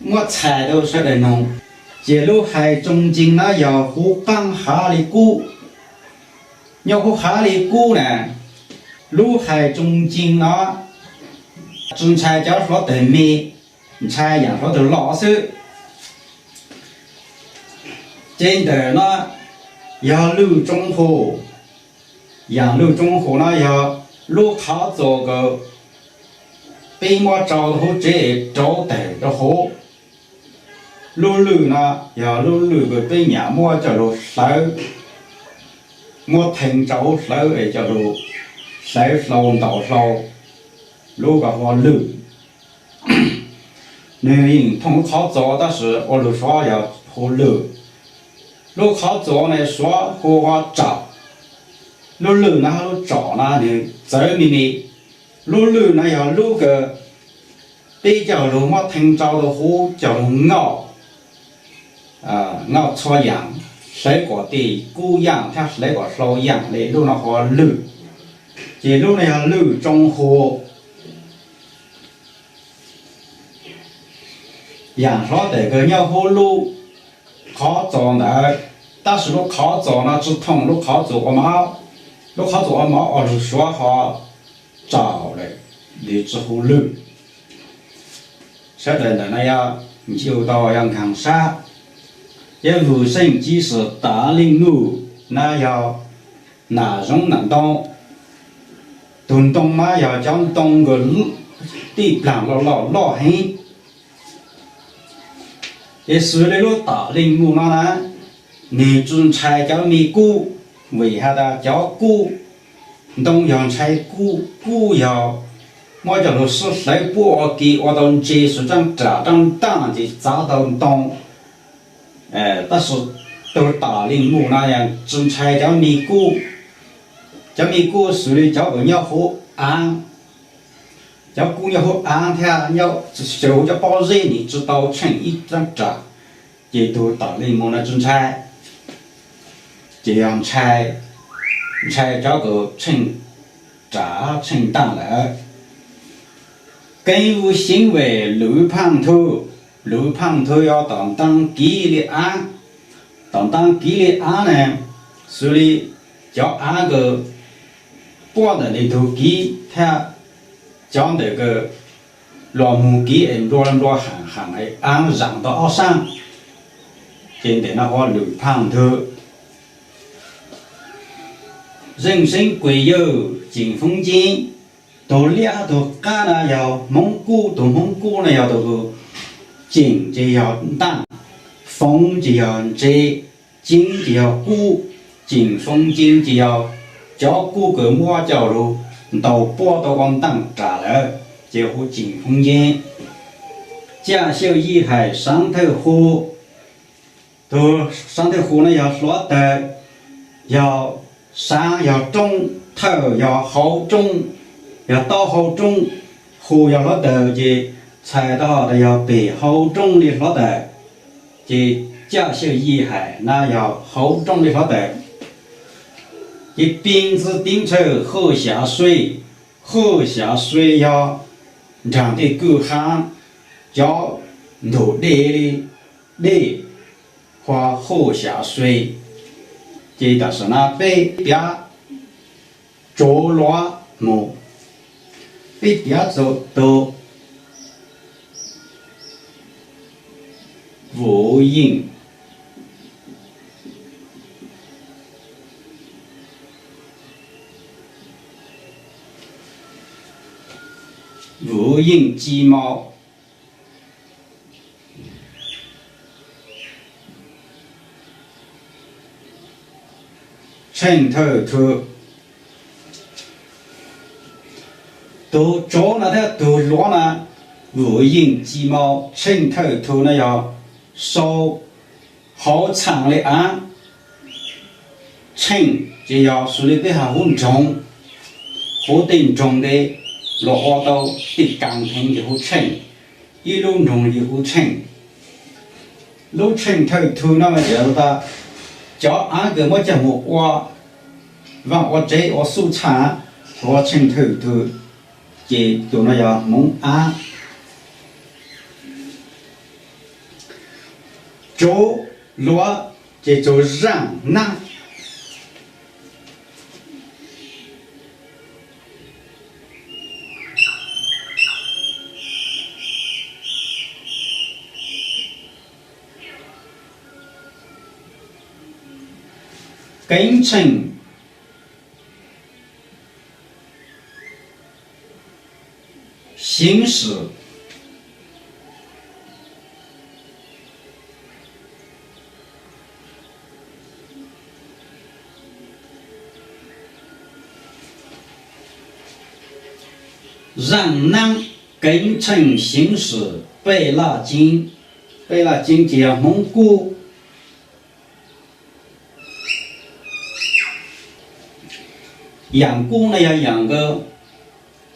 muab txhais rau sawv daws noog. Ces lub hais tsoo ncee no yog huv qaab hav li kub. Nyob huv hav li kub na, lub hais tsoo ncee no tsi ntshai cov hluav taws me, ntshai yaam hluav taws loj xwb. Ces ntawm no yog lwj tsoo hu. Yaam lwj tsoo hu no yog lub qhov txuas kws peb muab tsau huv tsev rauv taws rau huv. Lub lwj no yog lub lwj kws peb nyam muab coj lug hlawv, muab thee tsau hlawv es coj lug hlawv hlau ntaus hlau, lub ko hu ua lwj. Nwg yeej thooj lub qhov txuas tab sis ua lug Suav yog hu lwj. Lub qhov txuas no Suav hu ua tsom. Lub lwj no hab lub tsom no nwg txawv me me. Lub lwj no yog lub kws peb coj lug muab thee tsau rau huv coj lug nkauj, nkauj txhua yaam, hlawv kuas tej kub yaaj thiab hlawv kuas hlau yaaj le lub no hu ua lwj. Ces lub no yog lwj tsoo hu. Yaam hluav taws kws nyob huv lub qhov txuas ntawd, tab sis lub qhov txuas no tsi thooj lub qhov txuas ua mov. Lub qhov txuas ua mov ua lug Suav hu ua tsom lawm, nwg tsi hu lwj. Sawv daws ntawm no yog ncu tau yog nkaag sab. Ces vwm seej ci swm tav leej nuj na yog nam zoov nam ntoo. Tug ntoo mas yog cov ntoo kws tij plaag loj loj loj heev. Ces xws le lub taam leej muj no na, nwg tsi ntshai cov me kub, vim has tas cov kub, ntoo yog ntshai kub, kub yog muab coj lug sib hlawv puab ua ke ua tau ntse xws tsaab ram tsaab ntaaj ces txav tau ntoo. Tab sis tug taam leej muj no yog tsi ntshai cov me kub. Cov me kub xws le cov kws nyob huv aav, cov kub nyob huv aav thiab nyob huv cov pob zeb nwg tsi tau tsheej ib tsaab ram, ces tug taam leej muj no tsi ntshai. Ces yog ntshai, ntshai cov kws tsheej ram tsheej ntaaj lawm. Keev vwm xeev vem lwm phaaj thu, lwm phaaj thu yog tom ntee kiv li aav. Tom ntee kiv li aav na, xws li cov aav kws puab ntawm nwg tug kiv thiab cov ntawm kws luas moog kiv es nplua nplua haam haam aav zaam tau ob saab, ces ntawm no hu ua lwm phaaj thu. Zeej xeeb kuem yawg ceem foob ceeb, tug liab hab tug qaab na yog Hmoob kub, tug Hmoob kub na yog tug ceem ces yog ntaaj, foob ces yog ntse, ceeb ces yog kub. Ceem foob ceeb ces yog cov kub kws muab coj lug ntaus puab tau ua ntaaj ram lawm, ces hu ceem foob ceeb. Caj xyaw yij hais saav thawj hu, tug saav thawj hu na yog hluav taws, yog saav yog roob, thawj yog hauv roob, yog taub hau roob, hu yog hluav taws ces txhais tau tas yog pem hauv roob li hluav taws. Ces caj xyaw yij hais na yog hauv roob li hluav taws. Ces pin ntxwv teeb tshawj huj xyav sui, huj xyav sui yog nraag tej kwj hav, cov ntug dej li dej, hu ua huj xyav sui. Ces tam sim no peb piav tsuv luav moog, peb piav txug tug Vwm Yeej, Vwm Yeej Ci Mau, Tsheej Thawj Thu. Tug tsuv no thiab tug luav na, Vwm Yeej Ci Mau, Tsheej Thawj Thu no yog sau hauv txhaaj li aav. Tsheej ces yog xws li peb has huv nroog, huv tej nroog ntawd los ua tau tej kaas heev ces hu tsheej, ib lub nroog ces hu tsheej. Lub Tsheej Thawj Thu no mas yog tas cov aav kws muab coj moog ua vaaj ua tsev ua xuj txhaaj, hu ua Tsheej Thawj Thu, ces tug no yog Hmoob aav. Tsuv luav ces txug zaaj naab. Keev tsheej xeev xwm. Zaaj naab keev tsheej xeev xwm pej laj ceeb. Pej laj ceeb ces yog Hmoob kub. Yaam kub no yog yaam kws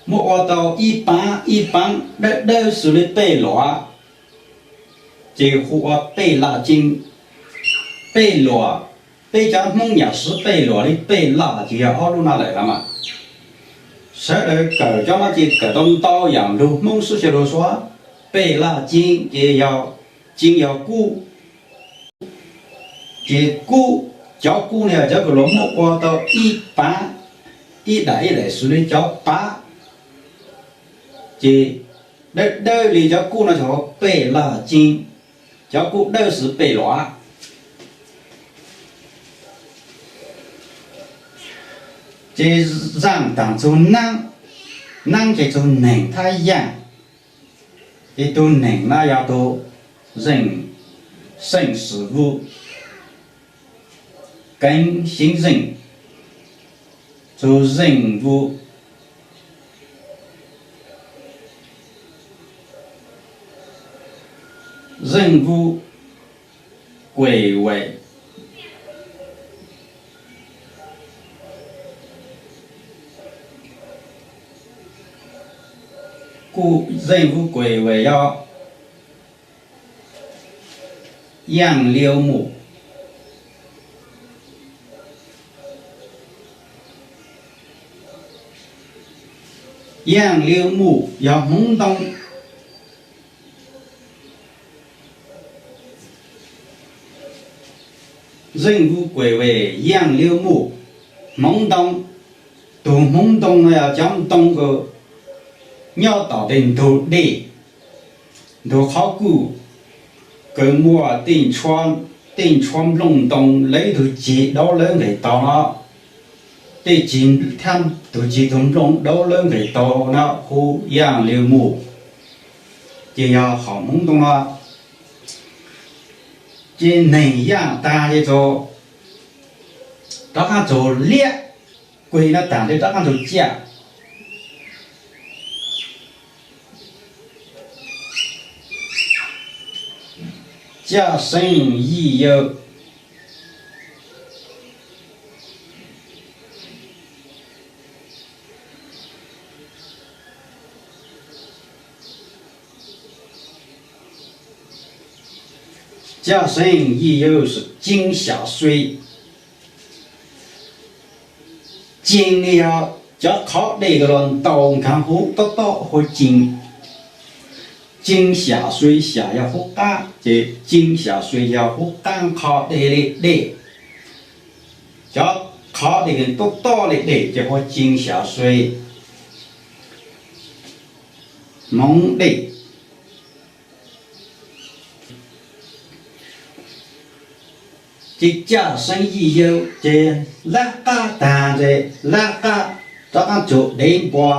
muab ua tau ib paab ib paab dawb dawb xws li pej luam, ces hu ua pej laj ceeb. Pej luam, peb cov Hmoob yaam siv pej luam li pej laj ces yog ob lub no lawm mas. Sawv daws kawm cov no ces kawm tau ntau yaam lug Hmoob xwb, sawv daws suav pej laj ceeb ces yog ceeb yog kub. Ces kub, cov kub no yog cov kws luag muab ua tau ib paab, ib daim ib daim xws li cov pav. Ces dawb dawb li cov kub no ces hu pej laj ceeb, cov kub dawb xws pej luam. Ces zaaj taag txug naab, naab ces txug neeg thab yaaj. Ces tug neeg no yog tug zeej, xeej xwm vu, keev xeev zeej, txug zeej vu, zeej vu kuem vem. Kuj zeej vu kuem vem yog yaaj liu mus. Yaaj liu mus yog hmoov ntoo. Zeej vu kuem vem yaaj liu mus, hmoov ntoo. Tug hmoov ntoo no yog cov ntoo kws nyob tom tej ntug dej, ntug qhov kuj, kws muaj tej ntshua nplooj ntoo lawv ib tug ceg daub lawv nqes taug no. Tej ceg, tug ceg tug nplooj daub lawv nqes taug no hu yaaj liu mus, ces yog qhov hmoov ntoo no. Ces neeg yaaj taag ces txug, rov qaab txug liab, kueg no taag ces rov qaab txug ciaj. Ciaj seev yij yawg. Ciaj seev yij yawg ceeb xya xwb. Ceeb yog cov qhov dej kws los ntaus nkaag huv tob tob hu ceeb. Ceeb xya xwb, xya yog huv qaab ces ceeb xya xwb yog huv qaab qhov dej li dej. Cov qhov dej kws tob tob li dej ces hu ceeb xya xwb. Hmoov dej. Ces ciaj seev yij yawg ces lab qab taag ces lab qab rov qaab txug dev npua.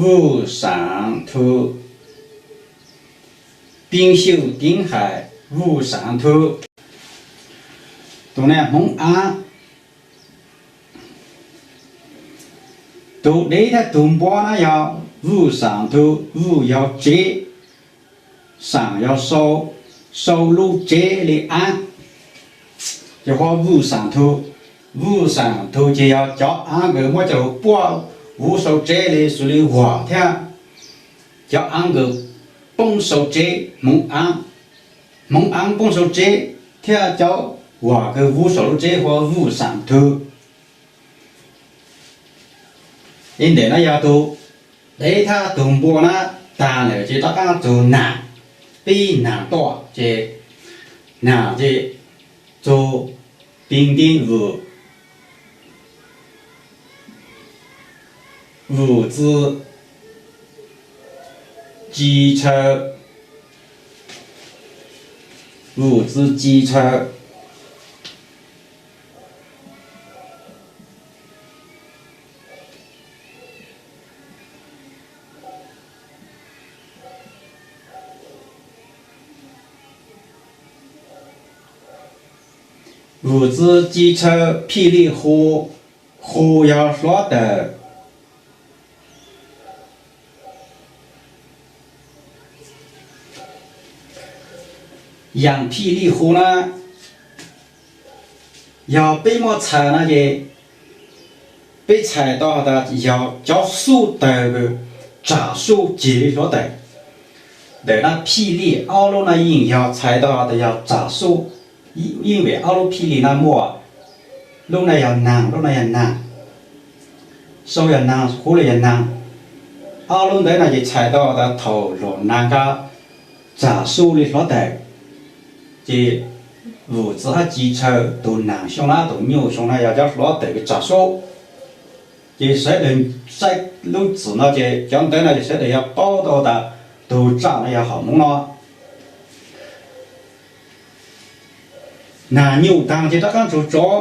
Vuj Xaam Thu, Pin Xyuj Teev Hais, Vuj Xaam Thu. Tug ne hmoov av. Tug dev thiab tug npua na yog Vuj Xaam Thu. Vuj yog tsev, Xaam yog sau, sau lub tsev li av, ces hu ua Vuj Xaam Thu. Vuj Xaam Thu ces yog cov av kws muab coj lug puab huv sau tsev li xws li vuag thiab cov aav kws poob sau tseb, hmoov aav poob sau tseb, thiab cov uas kws vuv saum lub tseb hu ua vuj xam thwv. Ib ntawm no yog tus dev thiab tus npua na tag lawm ces rov qab txug nam, pib nam tuaj ces nam ces txug pig nti vwm, vwm txwv ci tshaw, vwm txwv ci tshaw. Vwm txwv ci tshaw phij lij hu, hu yog hluav taws. Yaam phij lij hu na, yog peb muab txhais no ces peb txhais tau has tas yog cov xuj tawg, tsam xuj cig li hluav taws. Ntawm na phij lij aub lub no yeej yog txhais tau has tas yog tsam xuj, yeej vim aub lub phij lij na muaj, lub na yog naag, lub na yog naag, sau yog naag, huv los yog naag. Aub lub ntawd no ces txhais tau tas thaum luam naag ka tsam xuj li hluav taws, ces vwm txwv hab ci tshaw, tus naag xyoo na, tus nyuj xyoo na yog cov hluav taws tsam xuj. Ces sawv daws saib lub txwm no ces cov ntawd no ces sawv daws yuav paub tau tas tug tsaj no yog hom hmoov no. Naag nyuj taag ces rov qaab tsug tsov,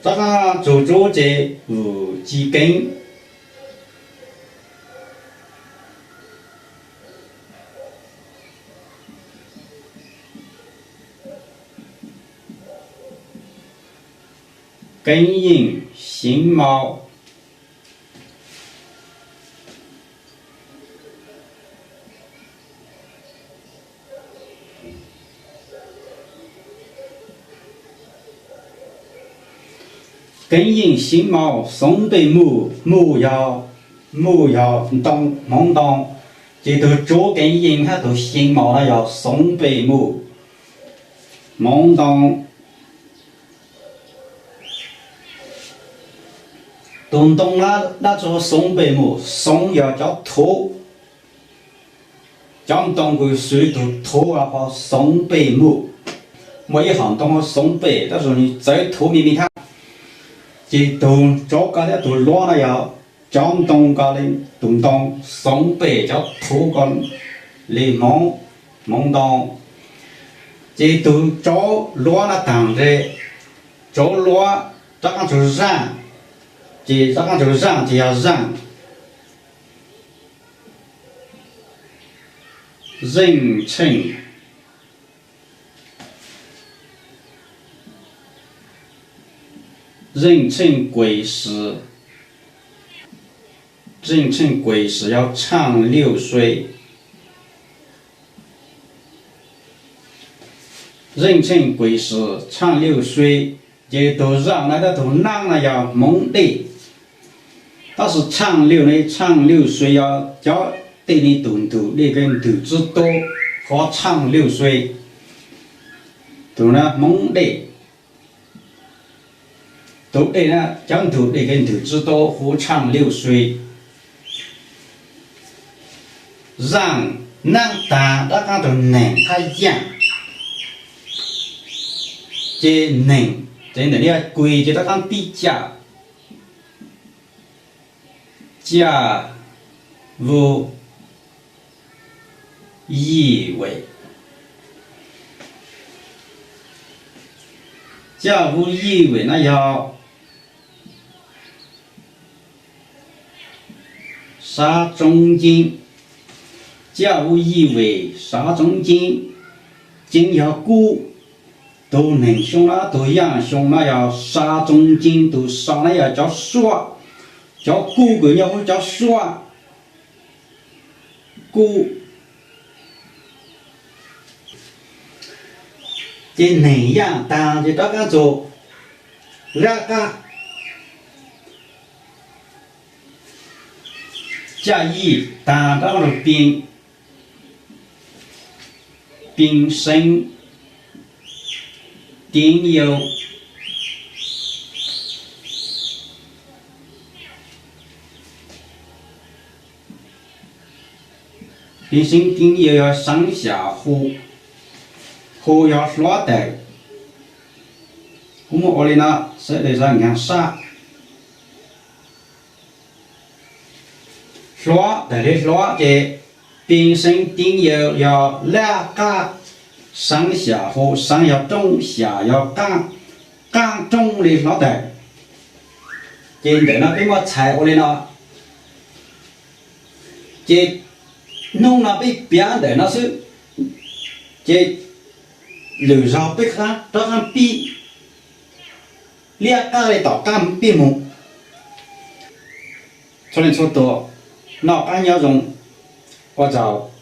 rov qaab tsug tsov ces vwm ci keeb. Keeb yeej xyeev mau. Keeb yeej xyeev mau xoov pej muj, muj yog, muj yog ntoo, hmoov ntoo, ces tug tsuv keeb yeej hab tug xyeev mau no yog xoov pej muj, hmoov ntoo. Tug ntoo na dab tsi xoov pej muj? Xoov yog cov thuv, cov ntoo kws xws li tug thuv ho xoov pej muj. Muaj ib hom ntoo xoov pej tab sis nwg txawv thuv me me hab. Ces tug tsov ko thiab tug luav no yog cov ntoo ko li, tug ntoo xoov pej cov thuv ko li hmoov, hmoov ntoo. Ces tug tsov luav no taag ntshe, tsov luav rov qaab tsug zaaj, ces rov qaab tsug zaaj ces yog zaaj, zeej tsheej, zeej tsheej kuem swm, zeej tsheej kuem swm yog tshaaj liuj sui. Zeej tsheej kuem swm tshaaj liuj sui, ces tug zaaj na thiab tug naab no yog hmoov dej. Tab sis tshaaj liuj ne, tshaaj liuj sui yog cov tej li tug ntug dej kws ntug tsib tub, qhov tshaaj liuj sui, tug na hmoov dej. Tug dej na, cov ntug dej kws ntug tsib tub huv tshaaj liuj sui. Zaaj naab taag rov qaab tug neeg hab yaaj, ces neeg ces ntawm no yog kuj ces rov qaab pib caj, caj vuj yij vem. Caj vuj yij vem na yog sab tsoob ceeb. Caj vuj yij vem sab tsoob ceeb, ceeb yog kub. Tug neeg xyoo na, tug yaaj xyoo na yog sab tsoob ceeb, tug sab na yog cov suab, cov kub kws nyob huv cov suab, kub. Ces neeg yaaj taag ces rov qaab txug, rov qaab Xya yim taag rov qab lug pib, pib xeeb tiv yau, pib xeeb tiv yau yog xeeb xya hu, hu yog hluav taws. Kuv muab ua li no, sawv daws zov nkaag sab. Hluav taws li hluav ces pib xeeb tiv yau yog laj qaj, xeeb xya hu, xeeb yog rooj, xya yog qaj, qaj rooj li hluav taws. Ces ntawm no peb muab txhais ua li no, ces nub no peb piav ntawm no xwb, ces lwm zaug peb rov qab pib liab qaj li tom qab pib moog. Txhua leej txhua tus noj qab nyob zoo, ua tsaug.